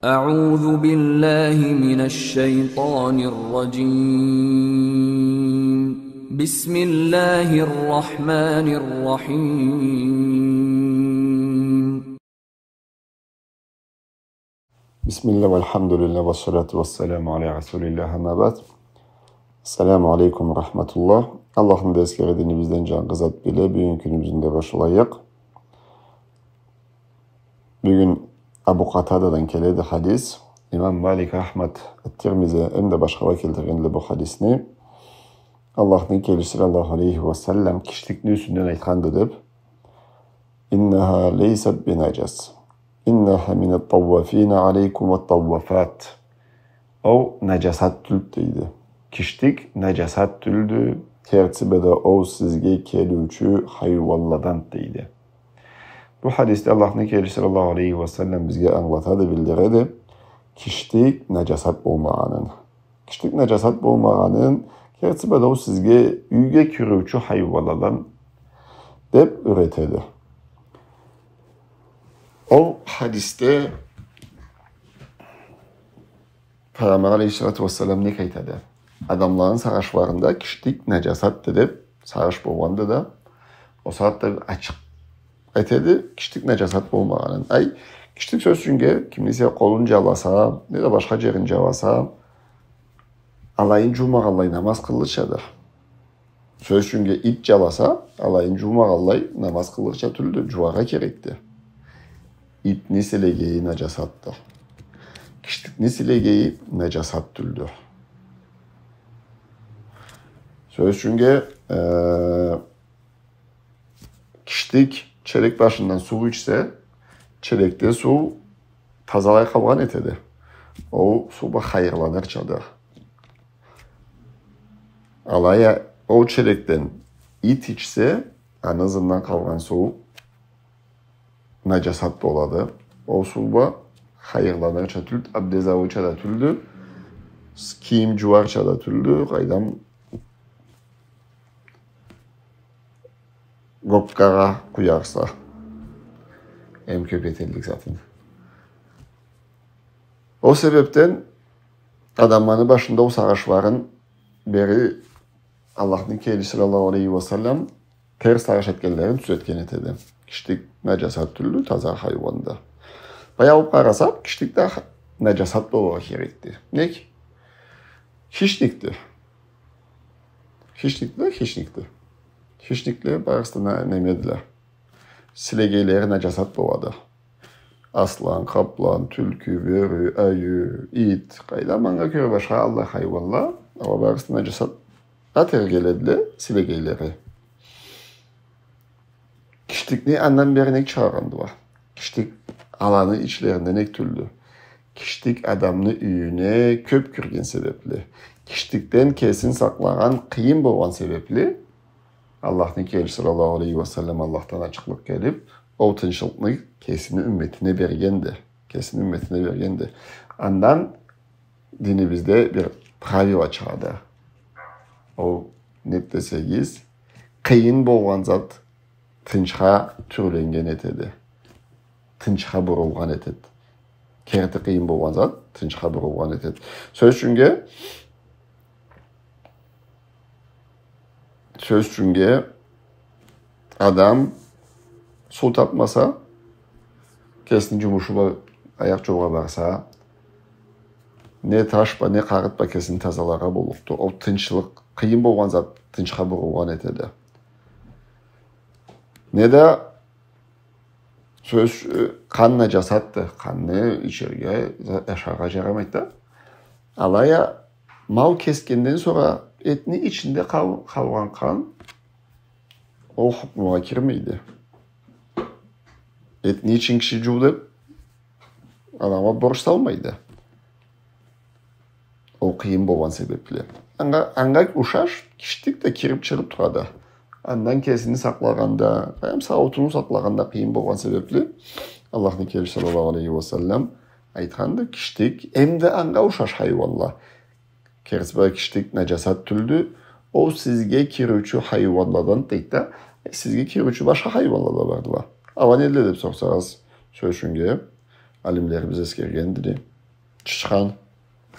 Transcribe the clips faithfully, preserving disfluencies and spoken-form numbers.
أعوذ بالله من الشيطان الرجيم. بسم الله الرحمن الرحيم. بسم الله والحمد لله والصلاة والسلام على رسول الله، أما بعد. السلام عليكم ورحمة الله. Аллахны да эсгере, динибизден джангыз зат биле, бюгюн кюнюбюзню да башлайыкъ. Бюгюн Абу Къатададан келеди хадис. Имам Малик, Ахмад, Ат-Тирмизи, эм да башхала келтиргендиле бу хадисни. Аллахны келечиси саллаллаху алейхи ва саллам киштикни юсюнден айтханды деб: إنها ليست بنجس، إنها من الطوافين عليكم والطوافات. Ол наджасат тюлдю, дейди. Киштик наджасат тюлдю, керти бла да ол сизге келиучю хайуанладан, дейди. Бу хадисде Аллахны келечиси саллаллаху алейхи ва саллам бизге ангылатады, билдиреди киштик наджасат болмагъанын. Киштик наджасат болмагъанын, керти бла да ол сизге юйге кириучю хайуанладан деб юретеди. Ол хадисде Пайгъамбар алейхиссалату вассалам нек айтады? Адамланы сагъышларында киштик наджасатды деб сагъыш болгъанды да, ол сагъатда ачыкъ этеди киштик наджасат болмагъанын. Ай, киштик, сёз ючюннге, кимни эсе къолун джаласа, неда башха джерин джаласа, алайын джумагъанлай намаз къылырчады. Сёз ючюннге, ит джаласа, алайын джумагъанлай намаз къылырча тюлдю, джуаргъа керекди. Итни силегейи наджасатды. Киштикни силегейи наджасат тюлдю. Сёз ючюннге, э, киштик челек башындан суу ичсе, челекде суу тазалай къалгъан этеди. Ол суу бла хайырланырчады. Алай а ол челекден ит ичсе, аны ызындан къалгъан суу наджасат болады. Ол суу бла хайырланырча тюлдю, абдез алырча да тюлдю, с-, кийим джууарча да тюлдю, къайдам, гоккагъа къуярса, эм кёп этеллик затын. Ол себебден адамланы башында ол сагъышларын бери Аллахны келечиси саллаллаху алейхи ва саллам терс сагъыш этгенлерин тюзетген этеди. Киштик наджасат тюлдю, таза хайуанды. Баягъы алыб къарасакъ, киштик да ха-, наджасат болургъа керекди. Нек? Хищникди. Хищникди да, хищникди. Хищникле барысы да на-, немедиле. Силегейлери наджасат болады. Аслан, къаплан, тюлкю, бёрю, айю, ит, къайдам, анга кёре башха аллай хайуанла, ала барысы да наджасатха тергеледиле, силегейлери. Киштикни андан бери нек чыгъаргъандыла? Киштик аланы ичлеринде нек тюлдю? Киштик адамны юйюне кёб кирген себебли, киштикден кесин сакълагъан къыйын болгъан себебли, Аллахны келечиси саллаллаху алейхи ва саллам, Аллахдан ачыкълыкъ келиб, ол тынчлыкъны кесини умметине бергенди. Кесини умметине бергенди. Андан динибизде бир правило чыгъады. Ол не десегиз, къыйын болгъан зат тынчха тюрленнген этеди. Тынчха бурулгъан этеди. Керти къыйын болгъан зат тынчха бурулгъан этеди. Сёз ючюннге, сёз ючюннге, адам суу табмаса, кесини джумушу бла аякъ джолгъа барса, не таш бла, не къагъыт бла кесин тазаларгъа боллукъду. Ол тынчлыкъ, къыйын болгъан зат тынчха бурулгъан этеди. Неда сёз, э, къан наджасатды. Къанны ичерге, за-, ашаргъа джарамайды да. Алай а мал кесгенден сора этни ичинде къал-, къалгъан къан ол хукмугъа кирмейди. Этни ичин киши джуу деб, адамгъа борч салмайды. Ол къыйын болгъан себебли. Анга, анга ушаш, киштик да кириб чыгъыб турады. Андан кесини сакълагъанда, эм сауутуну сакълагъанда къыйын болгъан себебли, Аллахны келечиси саллаллаху алейхи ва саллам айтханды, киштик, эм да анга ушаш хайуанла. Керти бла киштик наджасат тюлдю. Ол сизге кириучю хайуанладан, дейди да, сизге кириучю башха хайуанла да бардыла. Ала недиле деб сорсагъыз, сёз ючюннге, Алимлерибиз эсгергендиле. Чычхан.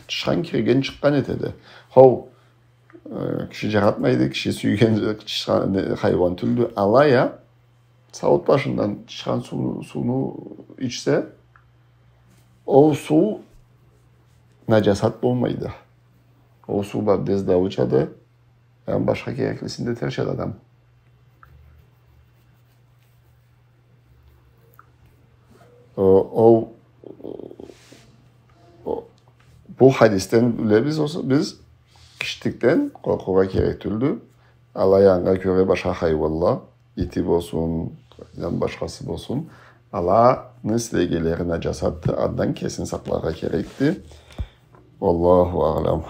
Чычхан кирген, чыкъгъан этеди. Хоу, э, киши жаратмайды, киши сюйген чычхан, не, хайван тюлдю. Алай а, сауут башындан чычхан суу-, сууну ичсе, ол суу нажасат болмайды. Ол суу бла абдез да учады, эм башха кереклисин да этерчады адам. О, ол, о, бу хадисден билебиз, биз киштикден къоркъургъа керек тюлдю. Алай а анга кёре башха хайванла, ити болсун, эм башхасы болсун, аланы силегенлери нажасатды, андан кесин сакъларгъа керекди. Уаллаху аълам.